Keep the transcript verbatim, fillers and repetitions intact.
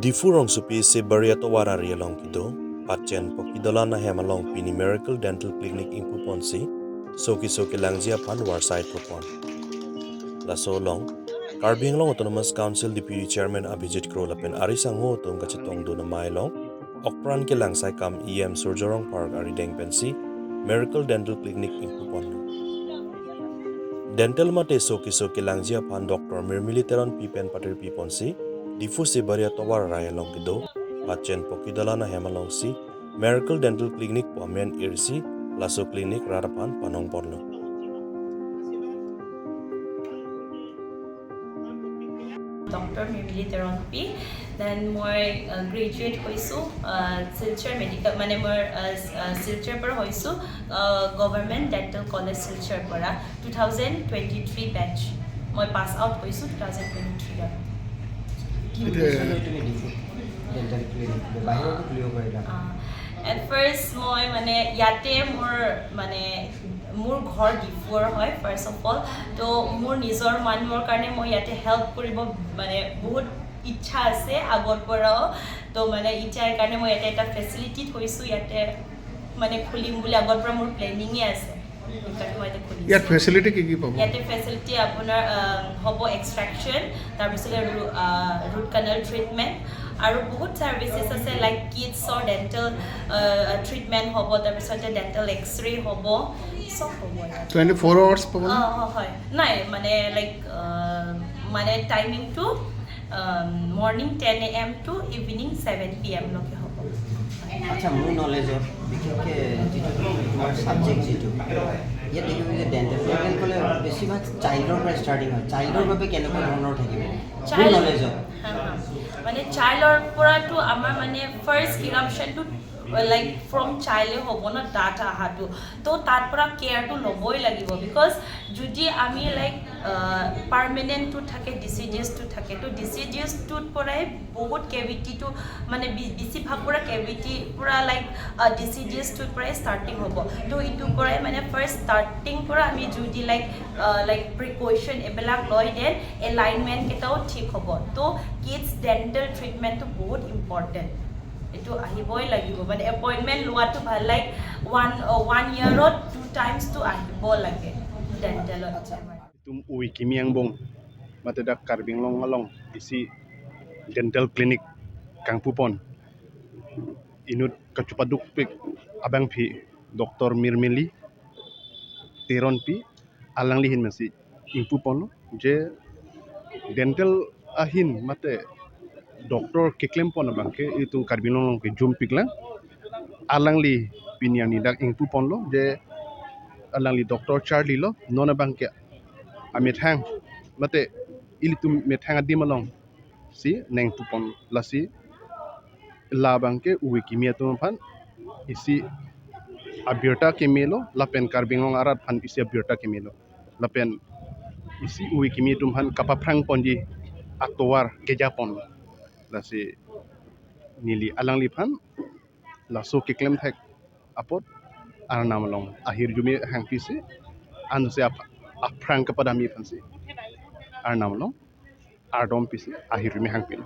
Diphu rongsopi Sibari atovar ari along kedo Patchen Poki Dolan ahem along pini Miracle Dental Clinic ingpuponsi so keso kelangji aphan varsai thupon. Laso along Karbi Anglong Autonomous Council Deputy Chairman Abhijit Kro lapen ari sangho atum kachetongdun amei along okpran kelangsai kam E M Surjya Rongphar arideng pensi Miracle Dental Clinic ingpuponlo. Dental mate so keso kelangji aphan Doctor Mirmili Teronpi pen patirpiponsi Diphu Sibari atovar ari along kedo Patchen Poki Dolan ahem alongsi Miracle Dental Clinic pu amen irsi laso clinic rat aphan panongponlo. Doctor মিমিলি তেৰণপি। দেন মই গ্ৰেজুৱেট হৈছোঁ শিলচৰ মেডিকেল, মানে মোৰ শিলচৰ পৰা হৈছোঁ, government dental college Silchar পৰা। Two thousand twenty three batch মই পাছ আউট হৈছোঁ টু থাউজেণ্ড টুৱেণ্টি থ্ৰীত। কি উদ্দেশ্য লৈ তুমি ডিফুত ডেণ্টেল ক্লিনিক খুলিলা? বাহিৰতো খুলিব পাৰিলা। এট ফাৰ্ষ্ট মই মানে ইয়াতে মোৰ মানে মোৰ ঘৰ ডিফুৰ হয় ফাৰ্ষ্ট অফ অল। তো মোৰ নিজৰ মানুহৰ কাৰণে মই ইয়াতে হেল্প কৰিব মানে বহুত ইচ্ছা আছে আগৰ পৰাও। তো মানে এতিয়াৰ কাৰণে মই ইয়াতে এটা ফেচিলিটি থৈছোঁ, ইয়াতে মানে খুলিম বুলি আগৰ পৰা মোৰ প্লেনিঙে আছে। সেইকাৰণে মই ইয়াতে খুলিছোঁ। ইয়াত ফেচিলিটি কি কি পাব? ইয়াতে ফেচিলিটি আপোনাৰ আহ, হ'ব এক্সট্ৰেকশ্যন, তাৰপিছতে ৰুট কানেল ট্ৰিটমেণ্ট আৰু বহুত ছাৰ্ভিচেছ আছে, লাইক কিডছৰ ডেণ্টেল ট্ৰিটমেণ্ট হ'ব, তাৰপিছতে ডেণ্টেল এক্সৰে হ'ব, চব হ'ব ইয়াত। টুৱেণ্টি ফ'ৰ আৱাৰ্ছ পাব নে? অ, অ, হয়। নাই, মানে লাইক মানে টাইমিংটো morning ten A M to evening seven P এমলৈকে হ'ব। আচ্ছা, মোৰ নলেজত বিশেষকৈ যিটো তোমাৰ ছাবজেক্ট যিটো ইয়াত দেখিব যে ডেণ্টেল ডেণ্টেল ক'লে বেছিভাগ চাইল্ডৰ পৰা ষ্টাৰ্টিং হয়। চাইল্ডৰ বাবে কেনেকুৱা ধৰণৰ থাকিব মোৰ চাইল্ড নলেজত? মানে চাইল্ডৰ পৰাতো আমাৰ মানে ফাৰ্ষ্ট ইৰাপশ্যনটো লাইক ফ্ৰম চাইল্ডে হ'ব ন, তাত অহাটো। তো তাৰ পৰা কেয়াৰটো ল'বই লাগিব, বিকজ যদি আমি লাইক পাৰ্মানেণ্টটো থাকে, ডিচিডিয়াছটো থাকে, তো ডিচিডিয়াছটোৰ পৰাই বহুত কেভিটিটো মানে বে- বেছিভাগ পূৰা কেভিটি পূৰা লাইক ডিচিডিয়াছটোৰ পৰাই ষ্টাৰ্টিং হ'ব। তো এইটোৰ পৰাই মানে ফাৰ্ষ্ট ষ্টাৰ্টিং পৰা আমি যদি লাইক লাইক প্ৰিকশ্যন এইবিলাক লয়, দেন এলাইনমেণ্টকেইটাও ঠিক হ'ব। তো কিডছ ডেণ্টেল ট্ৰিটমেণ্টটো বহুত ইম্পৰ্টেণ্ট, এইটো আহিবই লাগিব। মানে এপইণ্টমেণ্ট লোৱাটো ভাল, লাইক ওৱান ওৱান ইয়েৰত টু টাইমছটো আহিব লাগে ডেণ্টেলত। Itum ove kimi angbong mate dak Karbi Anglong along isi dental clinic kangpupon inut kachepadukpik abangpi Doctor Mirmili Teronpi, alangli ahin pensi ingpuponlo je dental ahin mate doctor keklempon abangke itum Karbi Anglong along kejumpiklang. Alangli pini arni dak ingpuponlo je alangli doctor charlilo, non abangke amethang mate ilitum methang adim alongsi nangpupon, lasi labangke ove kimi atum aphan isi abirta kemelo lapen Karbi Anglong arat aphan isi abirta kemelo lapen isi ove kimi atum aphan kapaphrangponji atovar kejapon, lasi neli alangliphan laso keklem thek apot Arnam along ahirjume hangpisi ansi ap- aphrang kepadamji aphansi Arnam along ardom pisi ahirjume hangpilo.